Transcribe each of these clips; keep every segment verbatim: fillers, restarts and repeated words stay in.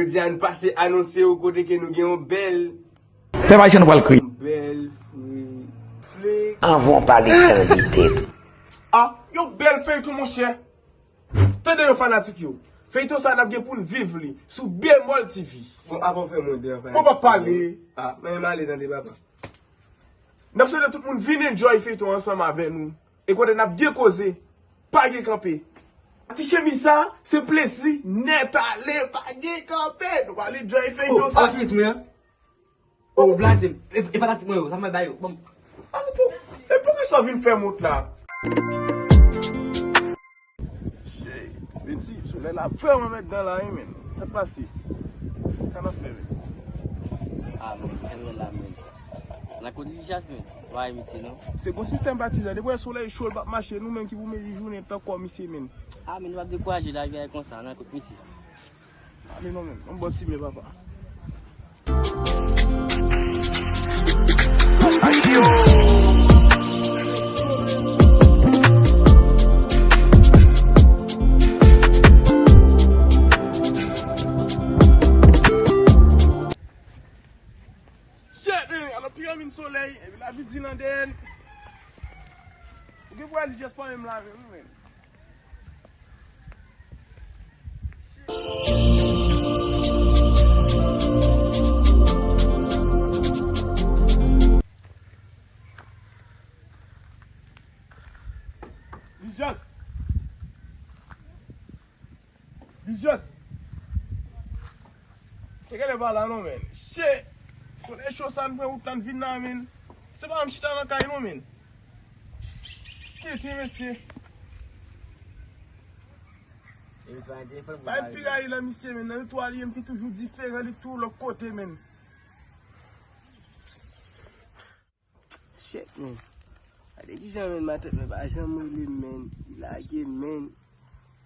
Jodi a n pase anonse w kote ke nou gen yon bèl, Pèp ayisyen, nou pral kriye. Yon bèl fri, flik. Anvan w pale, tande tèt. Ah, yon bèl feyton, monchè. Tande yo, fanatik yo. Feyton sa, n ap gen pou n viv li sou Bemol T V. Bon, avan w fè mwen de anfè. Bon, pa pale. Ah, men m ale tande, papa. N ap swete tout moun vin enjoy feyton ansanm avè nou. E kote n ap byen koze, pa gen kanpe. Ti chemiz sa, se plezi nèt ale, pa gen kanpe. Nou pral enjoy feyton sa. Oh, chemiz mwen an. Oh, ou blaze m. E, e fanatik mwen yo, sa mwen bay yo. Bon. Ah, pou, e poukisa w vin fè mont la? Shit. Meti, solèy la vrèman mèt dan la, wi, men. Sa k pase? Sa n ap fè, men? Ah, men, fè nou la, men. Nan kot Lil Jas, men. Why, misye, non? Se gon sistèm patizan. Depi wè solèy cho, l p ap mache. Nou menm ki pou mezi jounen tan kò misye, men. Ah, men nou p ap dekouraje, lavi a konsa, nan kot misye. Ah, men non, men. Yon bon ti men, papa. Shit, men, alò piramid solèy, epi lavi di nan dèyè n. Ou gen pou wè li just pa menm la, men, men. Li just. Li just. Se genlè pa la non, men. Shit. Solèy cho sa, n pran wout la, n vin la, men. Se pa m chita nan kay non, men. Kite, mesye. Bay pi rayi la, misye, men. Nan youtwa li, men ki toujou diferan, li tou lòt kote, men. Shit, men. Gade kijan, men, matant mwen pa janm rele m, men. Li lage m, men.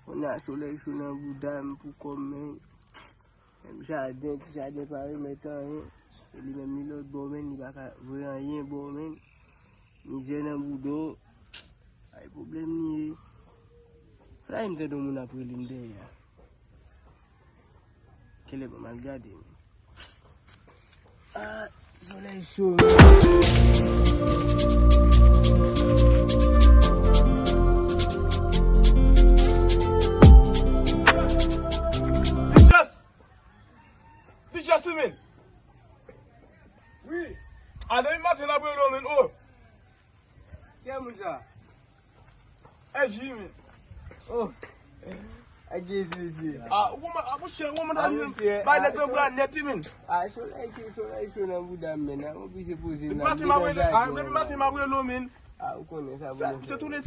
Kounye a solèy cho nan bouda m pou kò m, men. Menm jaden, ti jaden pa remèt anyen. E li menm li lòt bò, men, li pa ka voye anyen bò, men. Mizè nan bouda w. Ay pwoblèm li ye. Fè m tande yon moun ap rele m dèyè a. Kèlè, ban m al gade, men. Ah, solèy cho. Li just! Li just, wi, men! Wi. A, depi maten n ap rele w, men. Oh! Kiyès moun sa? Èji, men. Oh. Ak Jezi, mesye. Ah, ou kòman, ah, monchè, ou kòman ta vin bay nèg nan bra nèt, wi, men. Ah, solèy cho, solèy cho nan bouda m, men. An oblije poze nan. Depi maten m ap rele, ah, depi maten m ap rele w, men. Ah, ou konnen sa pou nou fè. Se tounen.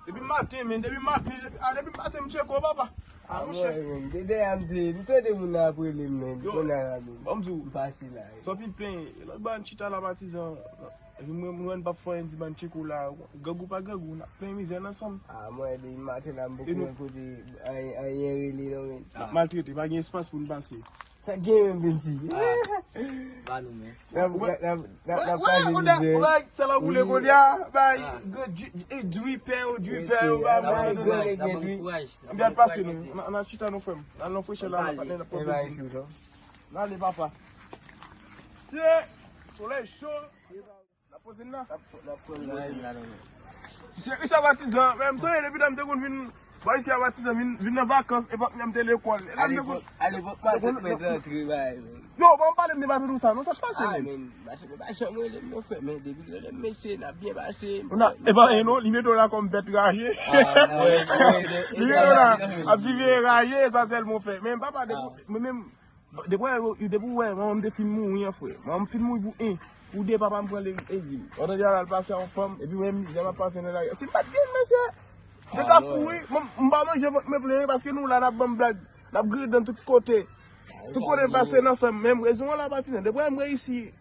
Depi maten, men, depi maten, depi, ah, depi maten m tcheke w, papa. Ah, monchè. Mwen, men, de dèyè a m te ye, m tande moun nan ap rele m, men. Yo, kounye a la, men. Ban m di w. M pase la. San pil plenyen, lòt bò a n chita la, patizan. Epi mwen, mwen, m p ap fè anyen, di ban n tcheke w la. Grangou pa grangou, n ap plen mizè n ansanm. Ah, mwen, depi maten la, m poko wè kote anyen, anyen rele non, men. N ap maltrete, pa gen espas pou n pase. Sa gen menm, Bensi? Ah, ba nou, men. N ap, n ap, n ap, n ap, n ap pase mizè. Wè, wè, sa l ap boule kounye a, bay, dri, e, dripè yo, dripè yo, bay, bay, bay, bay, bay. Ann pase nou, n a, n a chita nou, frè m. N al nan frechè la, n ap pale, n ap pran plezi. N ale, papa. Se solèy cho. N ap poze n la. N ap, n ap poze n la, non. Ti seri sa patizan, men m sonje depi lè m te konn vin bò isi a patizan, vin, vin nan vakans, epòk lè m te lekòl. E lè m te konn. Alepòk, matant mwen te antre, bay, men. Yo, ban m pale, m te pa te di w sa, non, sa t pase, men. Ah, men, matant mwen pa janm rele m, non, frè, men depi l rele m, mesye, n ap byen pase. E pa, e non, li mete w la kòm bèt raje. Ah, mwen, mwen, li mete w la, ap siveye raje, e sa sèlman w fè. Men papa, depi, mwen menm, Depi w wè, depi w wè manman m te fin mouri an, frè. Manman m fin mouri pou en, pou de, papa m pran egzil. Pandan de a l al pase a yon fanm, epi mwen mizè m ap pase nan lari a. Si m pa t gen, mesye, te ka fou, wi. M, m pa manje vant mwen plen, wi, paske nou la, n ap ban m blag, n ap griyen dan tout kote. Tout kote n pase n ansanm. Men rezon an la, patizan. Depi w wè m reyisi,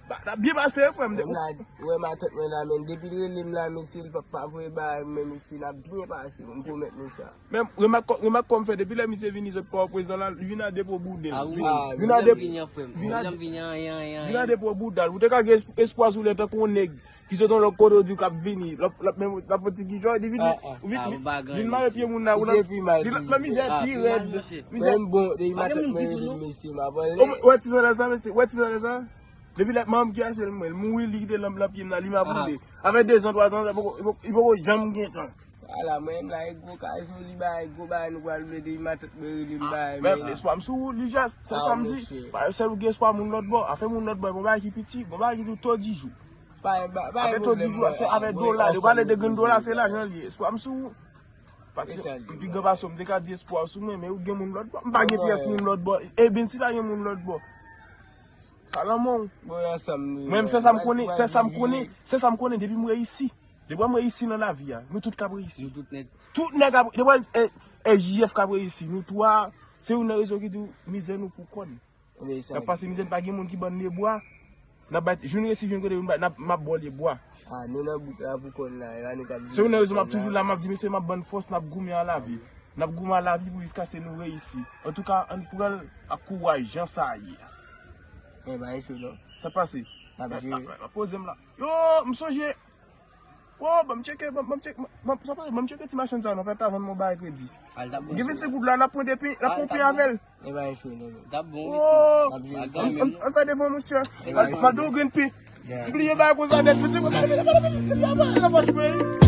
N ap byen pase, frè m. Menm la, wè matant mwen la, men depi l rele m la, mesye, l p ap pa voye bagay, men mesye, n ap byen pase, m pwomèt nou sa. Men remak, remak kòm fè, depi lè misye vini, sot pa prezan la, li vin a depo boudel. Ah oui, Vin a William depo. Vini an frè m. vin a- William Vini an, an, an, Vin a depo boudal. Ou te ka gen es- espwa sou lè tankou yon nèg ki sot yon lòt kote, ou di w k ap vini. L ap, l ap, men, l ap fè ti gijò, li vin, Ah, ah. ou vin, Ah, vin, ou pa vin ganyen, mare pye moun nan, ou Misye pi mal vin, ki nan mizè Ah, pi pi rèd. mal, mesye. Mizè. Menm bon, depi Pa gen matant moun mwen di rele tou, m, non. mesye, m ap anlè. Oh, wè ti zan sa, mesye, wè ti zan sa. Depi lè manm ki achte l mwen, l mouri, li kite lanp lan pye m nan, li m ap Ah. Boule. Avèk dezan, twazan, li poko, li poko, li poko janm gen tan. Ala, mwen menm la, e gwo kay sou li, bagay, gwo bagay nou pral mete, matant mwen rele m, bagay, Men men espwa m sou ou, li just, se Ah, sa m di. mesye. Pa sèl ou gen espwa moun lòt bò, afè moun lòt bò, e bon bagay ki piti, gon bagay ki di w to di jou. Pa, pa, pa Avè gen to di pwoblèm, jou, se mwen, avè mwen, dola, li ansanm pale de mwen, grenn mwen, dola, mwen, se lajan li ye, espwa m sou ou. Pati, Mesye, m pi gran pase w, m te ka di espwa w sou mwen, men ou gen moun lòt bò. M pa gen Mwen. pyès moun lòt bò. E Bensi pa gen moun lòt bò. Sa lanmò w. Mwen ansanm nou. Mwen, se sa m konnen, se sa m konnen, se sa m konnen depi m reyisi. Depi m reyisi nan lavi a, nou tout k ap reyisi. Nou tout nèg. Tout nèg ap, depi e, e J F k ap reyisi. Nou twa, se youn nan rezon ki di w mizè nou pou kò n. N ap pase mizè, n pa gen moun ki ban n lebwa. N ap bay, jou n resi jwenn kote n bay, n ap, m ap ba w lebwa. Ah, nou nan bout la pou kò n la, e pa nou k ap Se youn nan rezon m ap toujou la, m ap di mesye, m ap ban n fòs, n ap goumen a lavi. N ap goumen a lavi pou jiskaske nou reyisi. Antouka, ann pran l ak kouraj, jan sa ye. E pa enchou non. Sa pase? N ap jere. Poze m la. Yo, m sonje. Wo, ban m tcheke, ban m tcheke, ban m tcheke ti machann sa, nou fè ta vann mwen bay kredi. Gen vennsenk goud la, n ap pran depi, n ap pran pi avè l. E pa enchou non. T ap bon, Oh, mesye. ann, ann, ann fè devan, monchè. Ewa, Al pa dou grenn pi. Bliye bay konsa nèt, piti konsa, la pòch peyi.